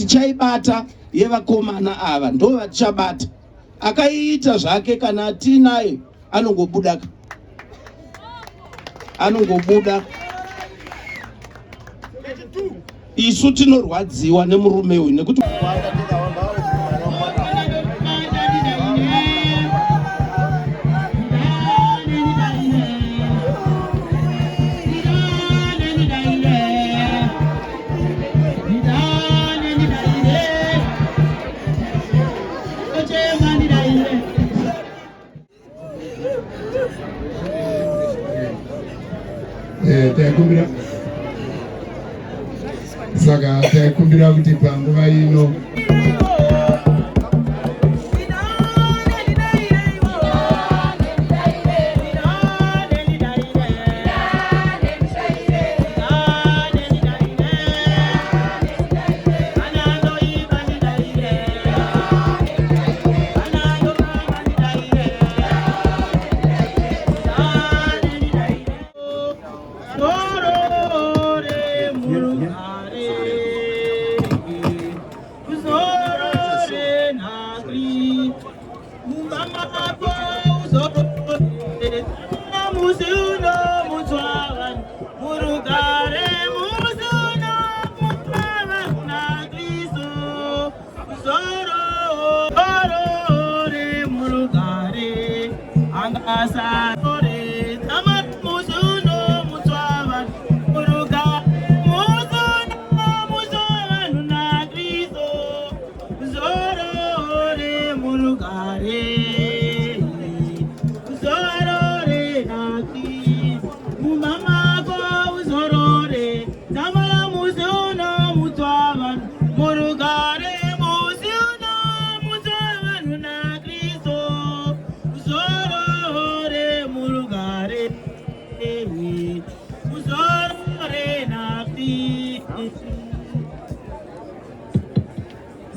Tichaibata yevakomana ava ndovatichabata. Akaiita zvake kana tiinaye anongobuda anongobuda. Isu tinorwadziwa nemurume uyu nekuti Eh, taikumbira saka taikumbira kuti panguva ino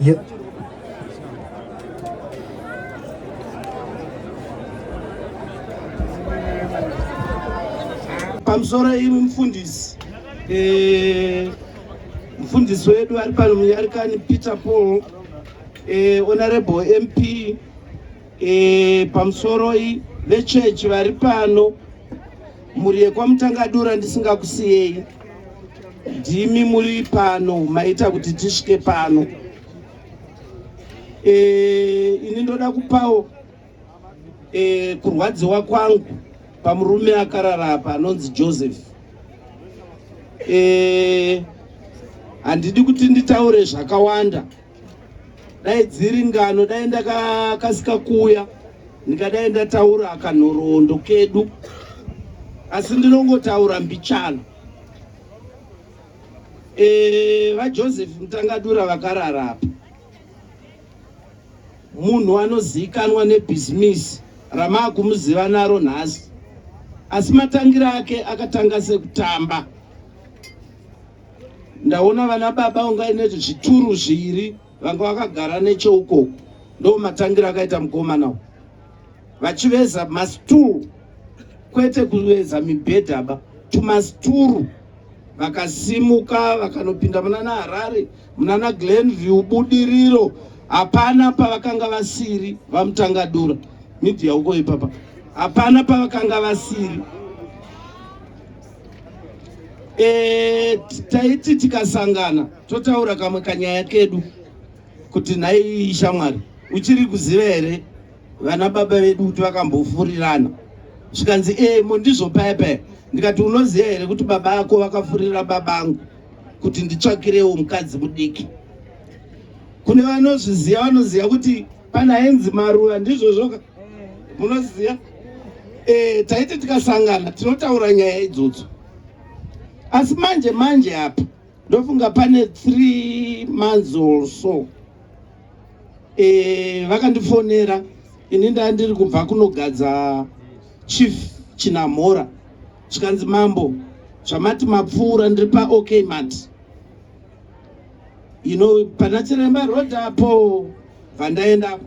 Yep. Pamusoro imi mufundisi eh, mufundisi wedu ari pano munyarikani Peter Paul eh, honorable MP eh, pamusoroi vechechi vari pano mhuri yekwaMutangadura ndisingakusiyei ndimi muri pano maita kuti tisvike pano e, ini ndoda kupawo e, kurwadziwa kwangu pamurume akarara apa anonzi Joseph e, handidi kuti nditaure zvakawanda dai dziri ngano dai ndakakasika kuuya ndikadai ndataura akanhoroondo kedu asi ndinongotaura mbichana e, vajoseph mutangadura vakarara apa munhu anozivikanwa nebhizimisi ramaakumuziva naro nhasi asi matangira ake akatanga sekutamba Ndaona vana baba ungaine zvituru zviri vanga vakagara necheukoko ndo matangira akaita mukomana uyu vachiveza mastool kwete kuveza mibhedha ba tumasturu vakasimuka vakanopinda munana Harare munana Glenview Budiriro hapana pavakanga vasiri vamutangadura media uko ipapa hapana pavakanga vasiri E, taiti tikasangana totaura kamwe kanyaya kedu kuti nhai shamwari uchiri kuziva here vana baba vedu kuti vakambofurirana zvikanzi e mondizvo paya paya ndikati unoziva here kuti baba ako vakafurira baba angu kuti nditsvakirewo mukadzi mudiki kune vanozviziva vanoziva kuti pana ainzi maruva ndizvozvo munoziva e, taiti tikasangana tinotaura nyaya idzodzo asi manje manje apa ndofunga pane 3 months or so e, vakandifonera ini ndaa ndiri kubva kunogadza chief chinamhora zvikanzi mambo zvamati mapfuura ndiri paok mat you know pana chiremba road apo bvandaendapo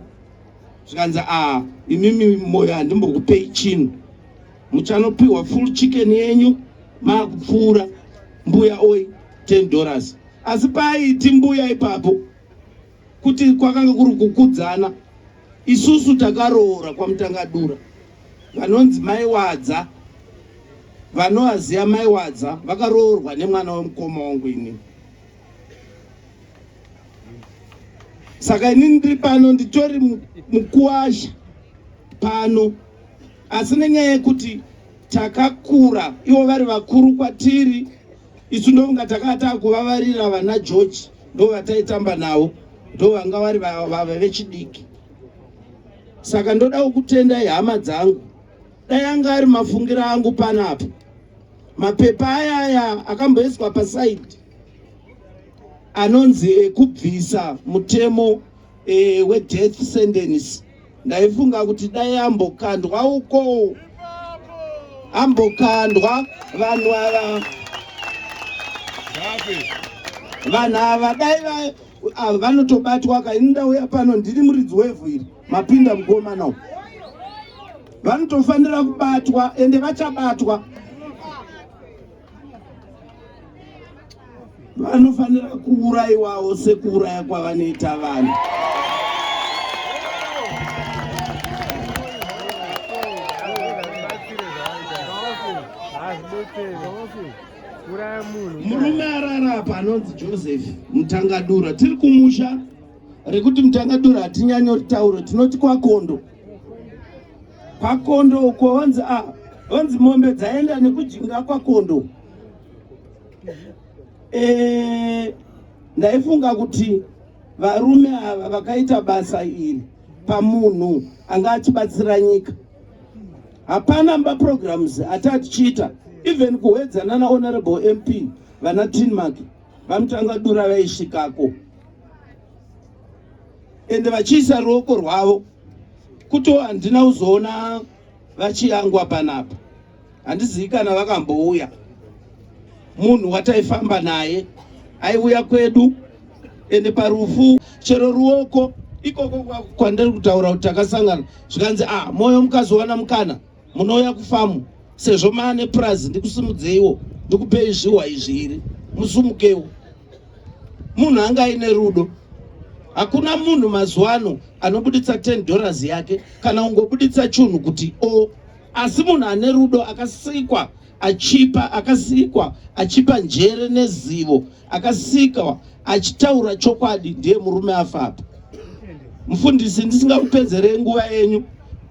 zvikanzi a imimi moyo handimbokupei chinhu muchanopiwa full chicken yenyu makupfuura mbuya oi 10 dollars asi paaiti mbuya ipapo Kuti kwakanga kuri kukudzana, isusu takaroora kwaMutangadura vanonzi Mai Wadza, vanovaziva Mai Wadza vakaroorwa nemwana wemukoma wangu inini. Saka inini ndiri pano nditori mukuwasha pano, asi nenyaya yekuti takakura ivo vari vakuru kwatiri, isu ndofunga takava takuvavarira vana George, ndo vataitamba navo, ndo vanga vari vave vechidiki. Saka ndoda kukutendai hama dzangu, dai anga ari mafungiro angu panapa, mapepa aya aya akamboiswa pasaidi anonzi ekubvisa mutemo wedeath sentence, ndaifunga kuti dai ambokandwa uko, ambokandwa vanhu ava, vanhu ava dai vanotobatwa ka. Ini ndauya pano ndiri muridzi wevhu iri, mapinda mukomana, vanotofanira kubatwa, ende vachabatwa. Vanofanira kuurayiwawo sekuuraya kwavanoita vanhu. Murume arara apa anonzi Joseph Mutangadura, tiri kumusha rekuti Mutangadura hatinyanyoritaure, tinoti kwaKondo. KwaKondo uko vanzi a vanzi mombe dzaenda nekujinga kwaKondo. Ndaifunga kuti varume ava vakaita basa iri pamunhu anga achibatsira nyika. Hapana maprograms atatichiita, even kuwedzana nahonorable MP vana Tinmark, vaMutangadura vaisvikako ende vachiisa ruoko rwavo kuti handina kuzoona vachiyangwa panapa, handizivi kana vakambouya. Munhu wataifamba naye aiuya kwedu, ende parufu chero ruoko ikoko kwandiri kutaura kuti takasangana, zvikanzi, "A Moyo, mukazowana mukana munouya kufamu, sezvo maane purazi, ndikusimudzeiwo, ndikupei zviwa izvi iri musumukewo." Munhu anga aine rudo. Hakuna munhu mazuva ano anobuditsa $10 yake kana ungobuditsa chunhu kuti o, asi munhu ane rudo akasikwa achipa, akasikwa achipa njere nezivo, akasikwa achitaura chokwadi, ndiye murume afapa. Mufundisi, ndisingakupedzerei nguva yenyu,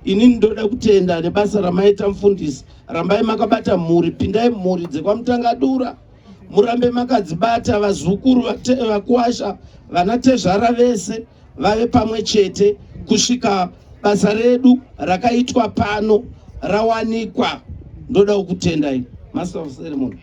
inini ndoda kutenda nebasa ramaita. Mufundisi, rambai makabata mhuri, pindai mhuri dzekwaMutangadura, murambe makadzibata, vazukuru, vakwasha, vanatezvara vese vave pamwe chete kusvika basa redu rakaitwa pano rawanikwa. Ndoda kukutendai, master of ceremony.